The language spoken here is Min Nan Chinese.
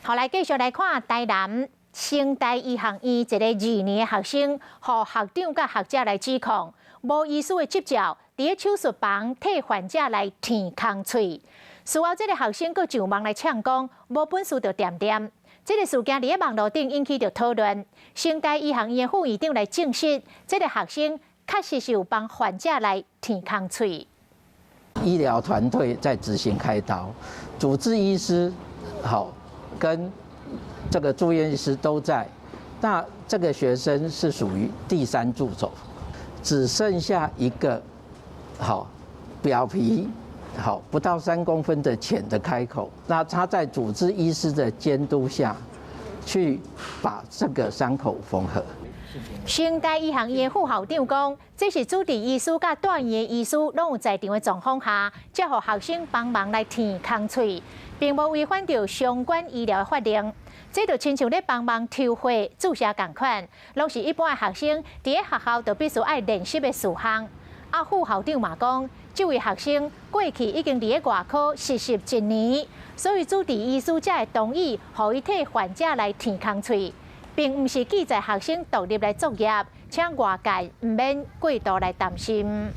好，來繼續來看台南成大醫學院一个二年的學生，予學長佮學姐來指控，無醫師的執照，佇咧手術房替患者來填空喙。事後，這个學生閣上網來嗆講，無本事就恬恬。這个事件佇咧網路頂引起著討論。成大醫學院的副院長來證實，這个學生確實是有幫患者來填空喙。醫療團隊在執行開刀，主治醫師好跟這個住院醫師都在，那這個學生是屬於第三助手，只剩下一個好表皮好不到3公分的淺的開口，那他在主治醫師的監督下，去把這個傷口縫合。成大醫學院的副校長講，這是主治醫師佮住院的醫師攏有在場的狀況下，才予學生幫忙來填空喙，並無違反著相關醫療的法令。這就親像咧幫忙抽血、注射仝款，攏是一般的學生佇咧學校就必須愛練習的事項。啊，副校長嘛講，這位學生過去已經佇咧外科實習一年，所以主治醫師才會同意予伊替患者來填空喙。並毋是記載學生獨立來作業，請外界毋免過度來擔心。